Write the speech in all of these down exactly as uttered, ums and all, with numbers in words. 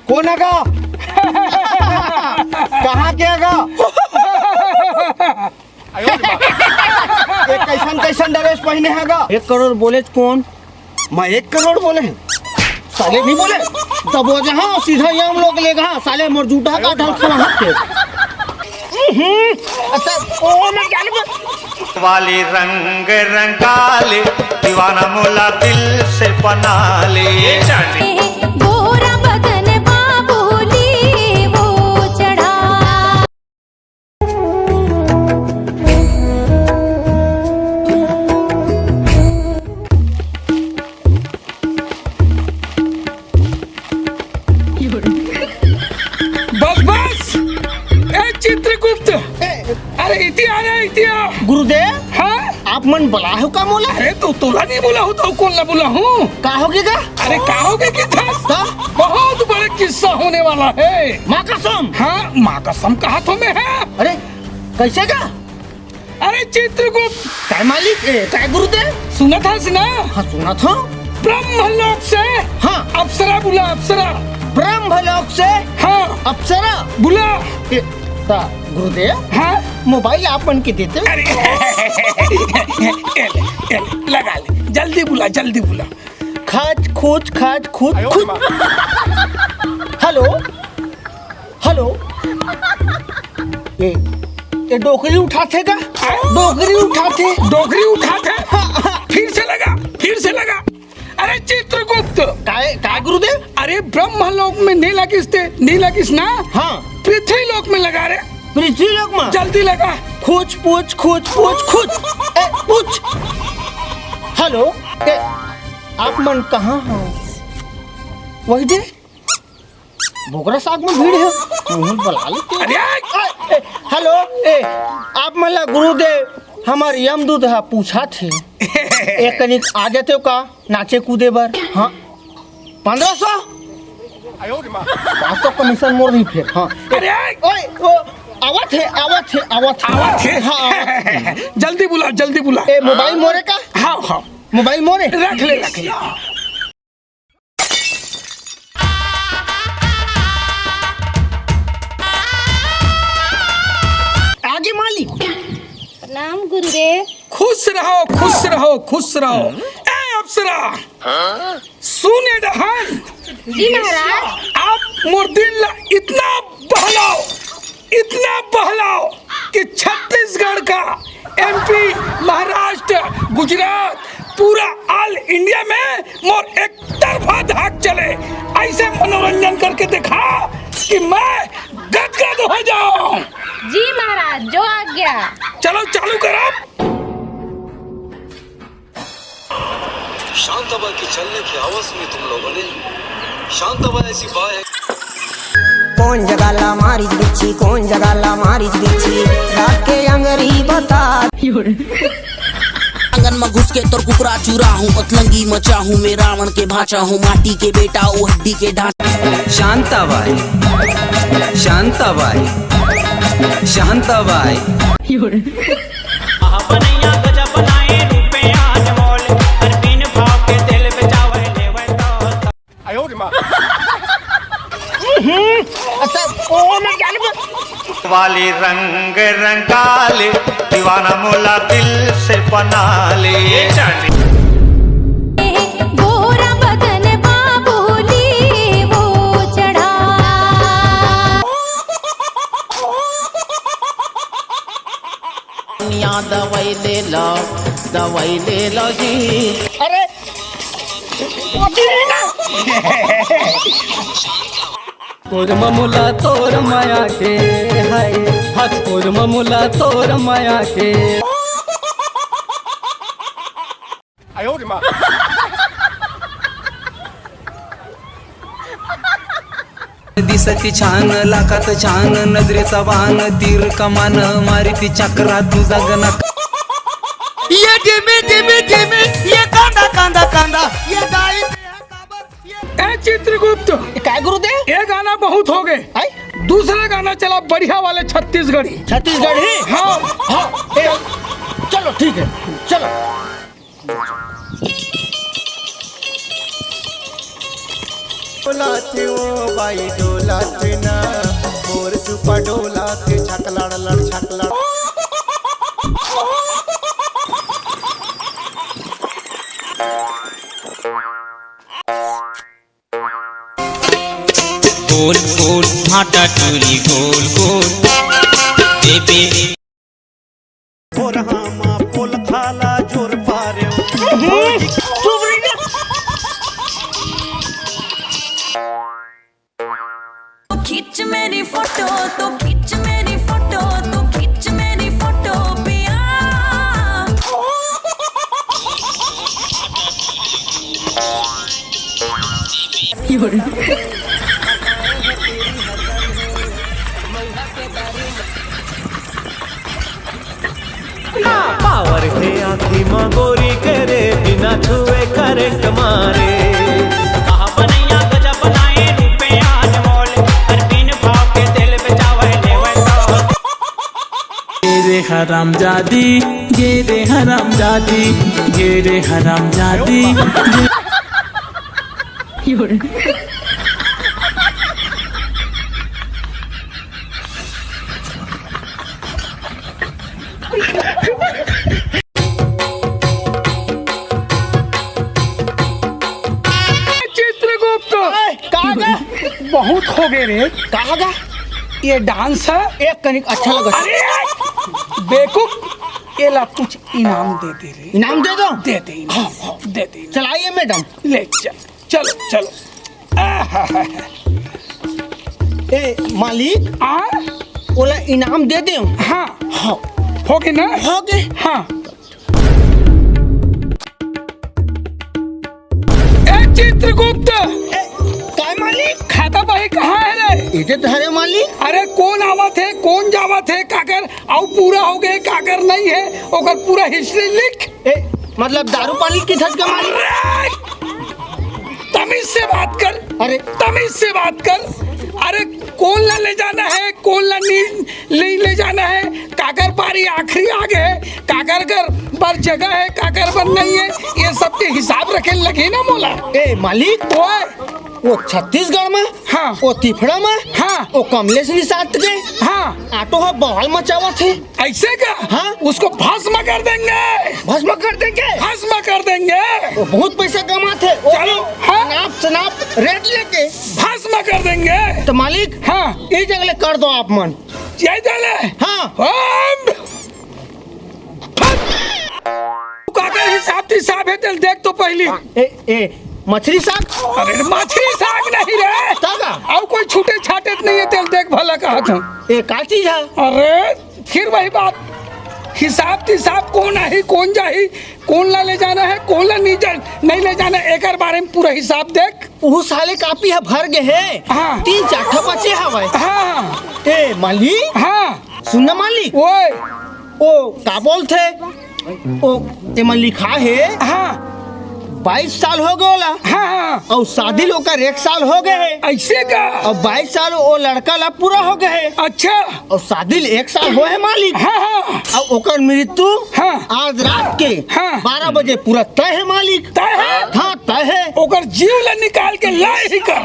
कोन हे गा? कहाँ के हे गा? ये कैसन कैसन ड्रेस पहिने हे गा? एक करोड़ बोले कोन? मैं एक करोड़ बोले हँव। साले नहीं बोले। तब वो जहाँ सीधा ये हम लोग ले गा, साले मोर जूता का ढल खड़ा है। अच्छा, ओ मैं क्या लगा? वाली रंग रंगाले, दीवाना मोला दिल से बना ले। गोरा बदन बाबूली वो चढ़ा। बस बस। ए चित्रगुप्त, अरे इति आ रे, इति आ। गुरुदेव, हाँ? आप मन बुलाए हो का मोला? अरे तो तोला नहीं बोला हूँ तो कोन ला बोला हूँ? का होगे गा? अरे का होगे कि था? का? बहुत बड़े किस्सा होने वाला है। माँ कसम। हाँ, माँ कसम कहा तो मैं है। अरे कैसे गा? अरे चित्रगुप्त। काय मालिक? ए, काय गुरुदेव? सुनत हस ना? हाँ, सुनत हँव। ब्रह्मलोक से हाँ। अप्सरा बुला, अप्सरा। ब्रह्मलोक से हाँ। अप्सरा? बुला। ए, ता गुरुदेव, हाँ? मोबाइल आप मन के देते? अरे, ए ले, ए ले, लगा ले, जल्दी बुला, जल्दी बुला। खाच, खोच, खाच, खोच, खोच। Hello, hello. ए, ए डोकरी उठाथे का? डोकरी उठाथे। डोकरी उठाथे? हाँ, हाँ। फिर से लगा, फिर से लगा। अरे चित्रगुप्त। काय, काय गुरुदेव? अरे ब्रह्मलोक में नहीं लगिस ते, नहीं लगिस ना? हाँ। पृथ्वी लोक में लगा रे। पृथ्वी लोक में? जल्दी लगा। खोच, पोच, खोच, पोच, खोच। ए, पूछ। हेलो, ए, आप मन कहाँ हो? वही दे। बोकरा साग में भीड़ है, मुँह बला लेते हैं। अरे! ए, ए, हेलो, ए, आप मन ला गुरुदेव, हमर यमदूत हा पूछा थे। एक कनिक आ जाते हो का नाचे कूदे बर? हाँ, पन्द्रह सौ? पाँच सौ कमीशन मोर ही फेर, हाँ। अरे! ओए, ओ, आवत है, आवत है, आवत है। आवत है? हाँ, आवत है। जल्दी बुला, जल्दी बुला। ए, मोबाइल मोरे का? हाँ, हाँ। मोबाइल मोरे? रख ले, रख ले। आगे मालिक। प्रणाम गुरुदेव। खुश रहो, खुश रहो, खुश रहो। ए अप्सरा, सुन ए डहन। जी महाराज। आप मोर दिल ला इतना बहलाओ, इतना बहलाओ कि छत्तीसगढ़ का एमपी, महाराष्ट्र, गुजरात, पूरा ऑल इंडिया में मोर एक तरफा धाक चले। ऐसे मनोरंजन करके दिखा कि मैं गदगद हो जाऊं। जी महाराज, जो आज्ञा। चलो चालू करो। शांताबाई के चलने की आवाज सुनी तुम लोगों ने। शांताबाई ऐसी बाई है। कोन जगह ला मारिच बिच्छी, कोन जगह ला मारिच बिच्छी, रात के अंगरी बता। आंगन में घुस के तोर कुकरा चुरा हूँ, पतलंगी मचा हूँ, मैं रावण के भांचा हूँ, माटी के बेटा, वो हड्डी के ढांचा। शांताबाई, शांताबाई, शांताबाई। अच्छा, ओ मैं क्या लगा? वाली रंग रंगाले, दीवाना मोला दिल से बना ले। गोरा बदन बाबूली वो चढ़ा। दवाई ले लो, दवाई ले लो जी। अरे, वो भी है ना? कोर ममुला तोर माया के हाय, हाथ कोर ममुला तोर माया के। दिसती छान, लाखात छान, नजरेचा बाण, तीर कमान, मारिती चक्रा तुझा गणक। ये डेमे, डेमे, डेमे, ये कांदा, कांदा, कांदा, ये गाई पे है काबर, ये ए चित्रगुप्त, ये काय गुरुदेव? ये गाना बहुत हो गए। आई? दूसरा गाना चला बढ़िया वाले छत्तीसगढ़ी। छत्तीसगढ़ी? हाँ। हाँ, ए, चलो ठीक है, चलो। डोलाथे ओ बाई, डोलाथे ना, मोर सुपा डोलाथे, छकलड़ लड़, छकलड़। गोल गोल भाटा टूरी गोल गोल, देबे। बोरहा मा पोल खाला जोर पारे। खींच मेरी फोटो, तो खींच मेरी फोटो, तो खींच मेरी फोटो पिया। पावर हे आँखी म गोरी के रे, बिना छुए करंट मारे। कहा बनैया गजब बनाए, रूपे अनमोल, हर बिन भाव के तेल बेचावे लेवे तो। गे रे हरामजादी, गे रे हरामजादी, गे रे हरामजादी। चित्रगुप्त। ए, कहाँ गा? बहुत हो गए रे। कहाँ गा? ये डांस है। एक कनिक अच्छा लगा। अरे बेवकूफ, ये ला कुछ इनाम दे दे रे। इनाम दे दो? दे दे इनाम। हाँ, हाँ। दे दे इनाम। चलाइए मैडम। ले चल। चलो, चलो। आहा। ए, मालिक, आ? ओला इनाम दे दे। हाँ। हाँ। हो गए ना? हो गए। हाँ। ए, चित्रगुप्त! ए, काय मालिक? खाता बही कहाँ है रे? एदे तो हरे मालिक। अरे, कौन आवत है, कौन जावत है, काकर अउ पूरा हो गए, काकर नहीं है, ओकर पूरा हिस्ट्री लिख। ए, मतलब दारू पानी की धज का मालिक? अरे! तमीज से बात कर। अरे। तमीज से बात कर। अरे, कौन ला ले जाना है, कौन ला नहीं, नहीं ले जाना है, काकर पारी आखिरी आगे है, काकर कर बर जगह है, काकर बर नहीं है, ये सब के हिसाब रखे लगे ना मोला। ए, मालिक। ओए। वो छत्तीसगढ़ में, हाँ। वो तिफड़ा में, हाँ। वो कमलेश निषाद के, हाँ। ऑटो ह बवाल मचावत हे। ऐसे का? हाँ। उसको भस्म कर देंगे। भस्म कर देंगे। भस्म कर देंगे। वो बहुत पैसा कमात हे। वो चलो, हाँ। नाप से नाप रेट लेके। भस्म कर देंगे। तो मालिक, हाँ। ये जगह ले कर दो आप मन। जय जले। हाँ। हम तू काकर हिसाब तिसाब हे, तेल देख तो पहली। ए, ए, मछरी साग? अरे, मछरी साग नहीं रे। तागा? अउ कोई छूटे छाटे त नहीं हे, तेल देख भला कहा था। ए, का चीज है? अरे, फिर वही बात, हिसाब तिसाब कौन आही, कौन जाही, कौन ला ले जाना है, कौन ला नहीं जा-, नहीं ले जाना, एकर बारे में पूरा हिसाब देख। उहू साले कापी ह भर गे हे। हाँ। तीन चार ठो बचे हवय। हाँ। ए, मालिक? हाँ। सुन ना मालिक। ओए। ओ, का बोलथे? ओ, एमा लिखा हे। हाँ। बाईस साल हो गे ओला। हाँ, हाँ। अउ शादी ल ओकर एक साल हो गे हे। ऐसे का? अउ बाईस साल ओ लड़का ला पूरा हो गे हे। अच्छा। अउ शादी ल एक साल होए हे मालिक। हाँ, हाँ। अउ ओकर मृत्यु हाँ। आज रात के हाँ। बारह बजे पूरा तय हे मालिक। तय हे? हाँ, तय हे। ओकर जीव ला निकाल के लाए ही कर।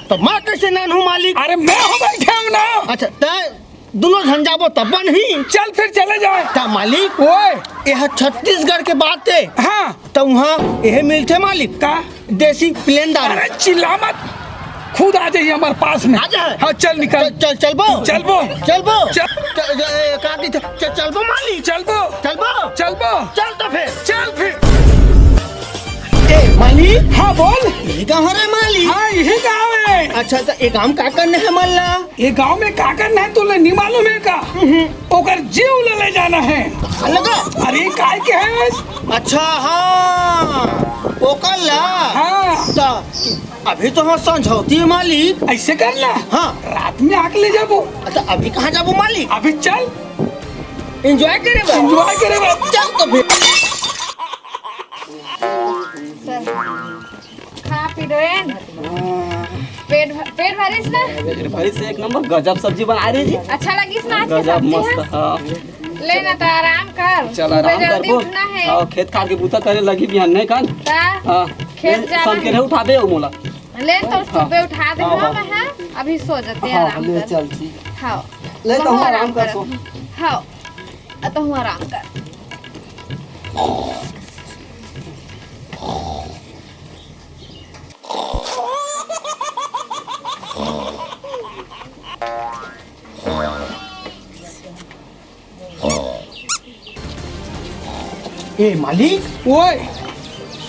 त मैं कैसे नानहूँ मालिक? अरे मैं हो बैठे हूँ ना। अच्छा, तय दुनों झन जाबो तब बनही। चल फिर चले जाए। त मालिक, ओए। यह छत्तीसगढ़ के बात हे। हाँ। त उहाँ यह मिलथे मालिक। का? देसी प्लेन दारू। अरे चिल्ला मत, खुद आ जाइए हमारे पास में। आ जाए? हाँ, चल निकल। चल, चल, चलबो? चलबो। चलबो? चल। चल, ए, का कहिथे? चल, चलबो मालिक? चलबो। चलबो? चलबो। चल तो फिर। चल फिर। ए, मालिक? हाँ, बोल। यही गाँव हरे मालिक? हाँ, यही गाँव हे। अच्छा, त ये गाँव का करने हे मन ला? ये गाँव में का करना हे, तोला नहीं मालूम हे का? हम्म। ओकर जीव ला ले जाना हे। अलगा? अरे, काय के हे? अच्छा, हाँ, ओकर ला। हाँ। त अभी तो हाँ समझौती हे मालिक। ऐसे कर ला। हाँ। रात में आके ले जाबो। अच्छा, अभी कहाँ जाबो मालिक? अभी चल। Enjoy करे बा। Enjoy करे बा। चल तो फिर। खा पी डोएन। पेट भ-, पेट भरिस ना? पेट भरिस, एक नंबर गजब सब्जी बना रही जी। अच्छा लगिस ना आज के गजब सब्जी मस्त, है? हाँ। ले ना त आराम कर। चल, सुबह आराम जल्दी करबो। उठना है। हाँ, खेत खार के बूता करे लगी बिहान नहीं कान। ता हाँ। खेत ए, जाना सब के है। रहे उठाबे हो मोला। ले तो सुबह उठा दे हाँ, हाँ। मैं, हाँ, अभी सो जाते हैं हाँ, आराम ले कर। चल, ठीक है। हाँ। ले तो तहूँ आराम कर, कर। सो। हाँ। आ, तहूँ आराम कर। ए मालिक, ओए,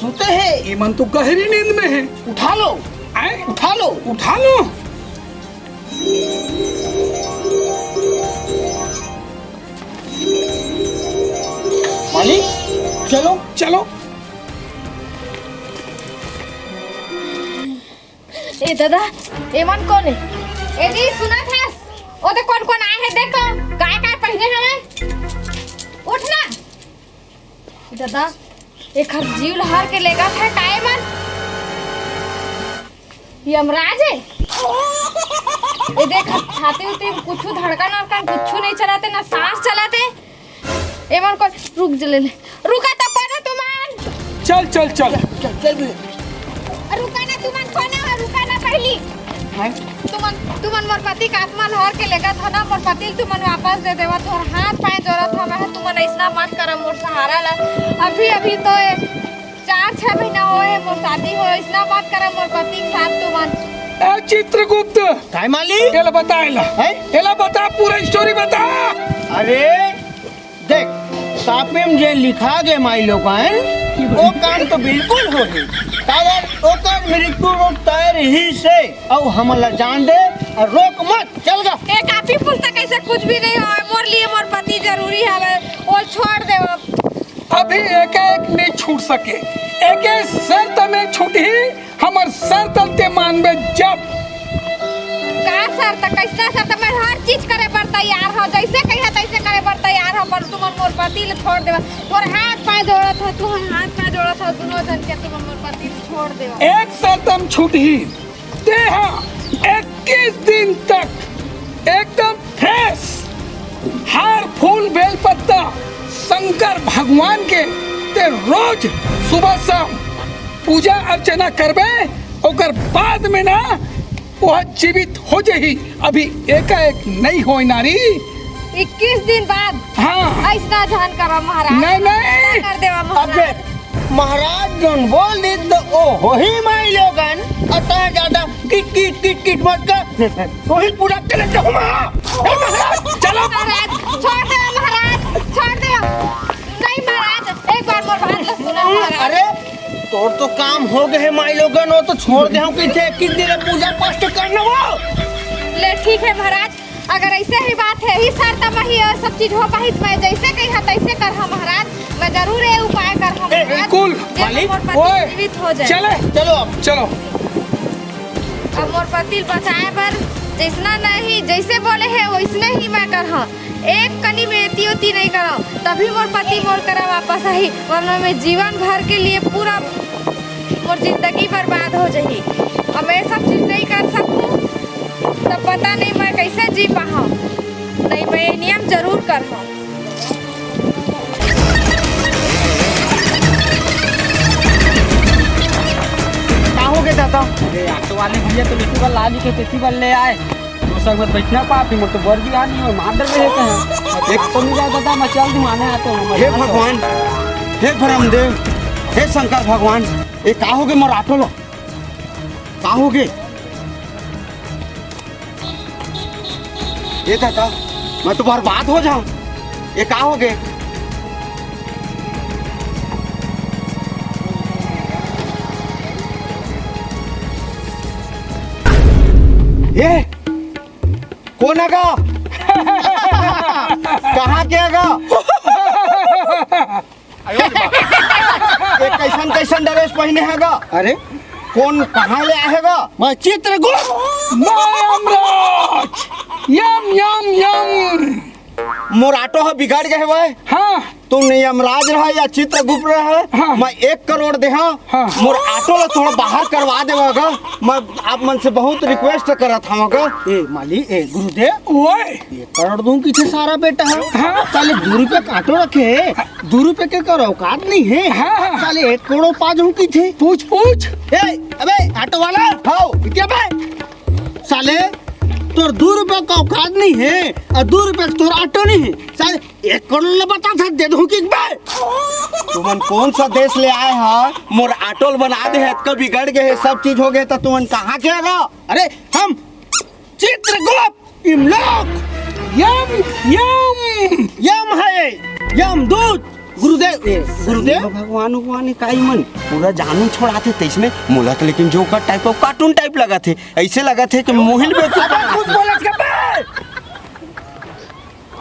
सोते हैं। ये मन तो गहरी नींद में है। उठा लो, आए? उठा लो। उठा लो। मालिक, चलो। चलो। ए दादा, एमन कोन हे? ए जी, सुनत हस? ओ दे कोन कोन आए हे, देख तो, काय काय पहिने हवय? उठ ना। ए दादा, एखर जीव ल हर के लेगत हे का एमन? यमराज हे? ए देख, छाती उती कुछु धड़कन वड़कन कुछु नहीं चलत हे, ना सांस चलत हे। एमन को रुक जले ले। रुका तब ना तुमन। चल, चल, चल। चल, चल बे। रुका ना तुमन, कोन हो? रुका ना पहली। हैं? तुमन, तुमन मोर पति का आत्मा ल हर के लेगत हो ना, मोर पति ल तुमन वापस दे देवा। तोर हाथ पाए जोरत हो मैं, तुमन ऐसना मत करा मोर सहारा ला। अभी, अभी तो ए चार छह महीना होए मोर शादी होए, ऐसना मत करा मोर पति के साथ तुमन। ए चित्रगुप्त। काय मालिक? एला बता एला। हैं? एला बता, पूरा story बता। अरे, देख, कापी में जे लिखा गे माई लोगन, ओ काम तो बिल्कुल होही। काबर ओकर मृत्यु रोग तय रहिस हे, अउ हमन ला जान दे अउ रोक मत, चल गा। ए कापी पुस्तक ऐसे कुछ भी नहीं होय, मोर लिए मोर पति जरूरी हवे, ओ छोड़ दे अब। अभी एके एक नहीं छूट सके, एके शर्त में छूटही, हमर शर्त ल ते मानबे जब। का शर्त? कैसना शर्त? मैं हर चीज करे बर तैयार हूँ, जैसे कहिया तैसे करे बर तैयार हूँ, पर तुमन मोर पति ल छोड़ देवा। तोर हाथ पाए जोड़त हूँ, तू हाथ पाए जोड़त हूँ, दोनों जन के तुमन मोर पति ल छोड़ देवा। एक शर्त हम छूटही, ते हा इक्कीस दिन तक एकदम fresh, हार फूल बेल पत्ता शंकर भगवान के ते रोज सुबह शाम पूजा अर्चना करबे, ओकर बाद में ना वो जीवित हो जाही। अभी एकाएक नहीं होय नारी। इक्कीस दिन बाद? हाँ। ऐसना झन करा महाराज। नहीं, नहीं। ऐसना कर देवा महाराज। अबे, महाराज जोन बोल दी तो ओ होही माई लोगन, अतः ज्यादा किट किट किट किट मत कर, वही पूरा कलेक्टर हूँ मैं। चलो। महाराज, छोड़ दे महाराज, छोड़ दे। नहीं महाराज, एक बार मोर बात ला सुना महाराज। अरे, तोर तो काम हो गए है माई लोगन, वो तो छोड़ दे हम किथे किस दिन पूजा पाठ करना वो। ले ठीक है महाराज, अगर ऐसे ही बात है, ही शर्त में ही ये सब चीज हो पाही, तो मैं जैसे कही हा, तैसे कर हा महाराज। मैं जरूर ये उपाय कर हा ए, महाराज। बिल्कुल। जे मालिक, मोर पति ओए, जीवित हो जाए। चले। चलो अब। चलो। अब मोर पति ल बचाए बर जैसना नहीं, जैसे बोले है, वैसने ही मैं कर हा। एक कनी में एती ओती नहीं करा, तभी मोर पति मोर करा वापस आही, वरना मैं जीवन भर के लिए पूरा मोर जिंदगी बर्बाद हो जाही। अब मैं ये सब चीज नहीं कर सकूं, तब पता नहीं मैं कैसे जी पाहूं। नहीं, मैं ये नियम जरूर करहूं। का हो गे दादा? अरे, ऑटो वाले भैया तो बेटी बर ला लिखे, तेती बर ले आए। तो संग में बैठना पाप ही, मोर तो बर भी आ नहीं हो, मार दे रहे हैं। एक तो नहीं जाता था, मैं चल दूं, आने आते हैं, मैं हे जाता हूँ। भगवान, हे ब्रह्मदेव, हे शंकर भगवान, ये का हो गे मोर ऑटो ला? का हो गे? ये दादा, मैं तो बर्बाद हो जाऊं। ये का हो गे? ये कोन हे गा? कहाँ के हे गा? ये कैसन कैसन ड्रेस पहिने हे गा? अरे कोन कहाँ ले आहे गा? मैं चित्रगुप्त। मैं यमराज। यम यम यम। मोर ऑटो ह बिगड़ गए हवय। हाँ। तुम यमराज रहा या चित्रगुप्त रहा, हाँ। मैं एक करोड़ देहा, हाँ। मोर ऑटो ला थोड़ा बाहर करवा देवा गा। मैं आप मन से बहुत रिक्वेस्ट करत हवा गा। ए माली, ए गुरुदेव, ओए। एक करोड़ दूं किथे सारा बेटा है। हाँ। साले दू रुपया का ऑटो रखे है, दू रुपया के कर औकात नहीं है। हाँ, हाँ। साले एक करोड़ पा जाऊं किथे। पूछ, पूछ। ए, अबे ऑटो वाला। हाँ। क्या बे? साले तोर दू रुपया का औकात नहीं है और दू रुपया का तोर ऑटो नहीं है। साले एक करोड़ ले बता था, दे दूं कि बे? तुमन कौन सा देश ले आए हा? मोर ऑटो ल बना दे है, इतका बिगड़ गए है, सब चीज हो गए, तो तुमन कहाँ के रहा? अरे हम चित्रगुप्त, इमलोक, यम, यम, यम है, यम दूत, गुरुदेव, ए, गुरुदेव। भगवान, भगवान, काई मन पूरा जानू छोड़ाथे, तैसने मोला तो लेकिन जोकर टाइप और कार्टून टाइप लगा थे, ऐसे लगा थे कि मोहिल में कुछ बोला था बे?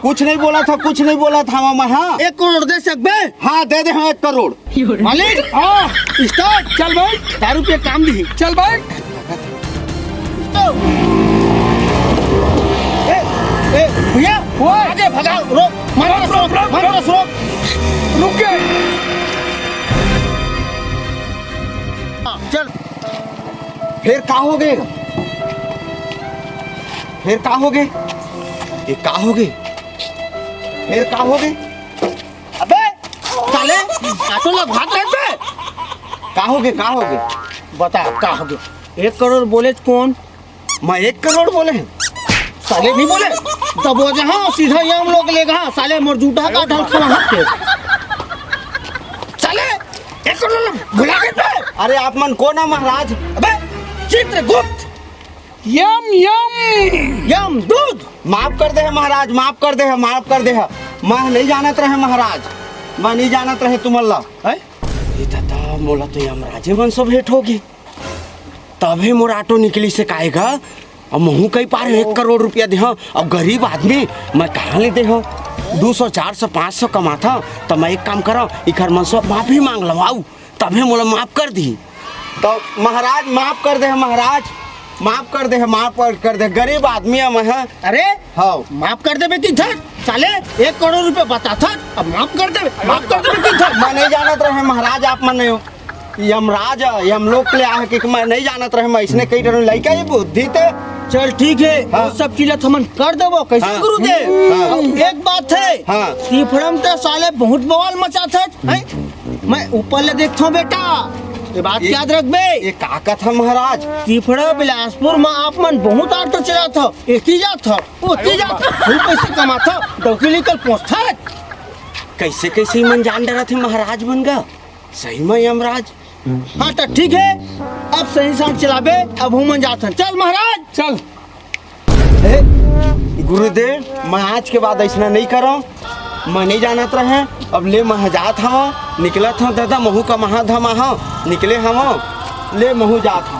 कुछ नहीं बोला था, कुछ नहीं बोला था मामा। हाँ, एक करोड़ दे सकबे? हाँ, दे दे हम एक करोड़। मालिक, हाँ। स्टार्ट। चल भाई, दारू पे काम दी। चल भाई। ए, ए, भैया, वो आगे भगाओ, रोक, मन रोक, रोक, रोक, रोक। रुक गए। हाँ, चल। फिर का हो गए? फिर का हो गए? ये का हो गए? फिर का हो गए? अबे साले, ऑटो ला भाग ले बे। का हो गए? का हो गए? बता, का हो गए? एक करोड़ बोले कौन? मैं एक करोड़ बोले हैं। साले नहीं बोले। तब वो जहाँ सीधा ये हम लोग लेगा, साले मोर जूठा का ढल खड़ा हाथ पे। साले, एक करोड़ भुला गए बे। अरे आप मन कौन है महाराज? अबे चित्रगुप्त। यम, यम। यम दूध। माफ कर दे है महाराज, माफ कर दे है, माफ कर दे है। मैं नहीं जानत रहे महाराज, मैं नहीं जानत रहे तुमन ला। हैं? ये दादा, मोला तो यमराजे मन से भेंट होगी, तभे मोर ऑटो निकली से काएगा। अब महू कई पार एक करोड़ रुपया दे, हाँ। अब गरीब आदमी, मैं कहाँ ले दे, हाँ? दू सौ, चार सौ, पाँच सौ कमाथा, त मैं एक काम करा, इखर मन से माफी मांग लवाऊ। तभे मोला माफ कर दी। तो महाराज माफ कर दे, महाराज माफ कर दे, माफ कर, कर दे, गरीब आदमी है मैं, हाँ। अरे हाँ। माफ कर देबे कि थक साले, एक करोड़ रुपए बता थक, अब माफ कर देबे, माफ कर देबे कि थक। मैं नहीं जानत रहे महाराज, आप मन नहीं हो। यमराज, यमलोक ले आए कि मैं नहीं जानत रहे, मैं इसने कई डर लइका ही बुद्धि ते। चल ठीक है, हाँ। वो सब चीज हमन कर देबो, कैसे हाँ। गुरुदेव? हाँ। अब एक बात है, हाँ। तीफड़म ते साले बहुत बवाल मचा था, हैं? मैं ऊपर ले देखथों बेटा, ये बात ये, याद रखबे। ये का कथा महाराज? तीफड़ा बिलासपुर में आप मन बहुत ऑटो चलाथा, एती जाथा, ओती जाथा, खूब पैसे कमाथा, डौकी लेकर पहुंचथा। कैसे कैसे मन जान डरा थे महाराज बन गा, सही में यमराज। हाँ तो ठीक है, अब सही साथ चलाबे, अब हम मन जाथन। चल महाराज, चल। ए, गुरुदेव, मैं आज के बाद ऐसना नहीं करो, मैं नहीं जानत रहे। अब ले मैं जात हवा, निकलत हूँ दादा, महू का महा धमा हूँ, निकले हवा, ले महू जात हूँ।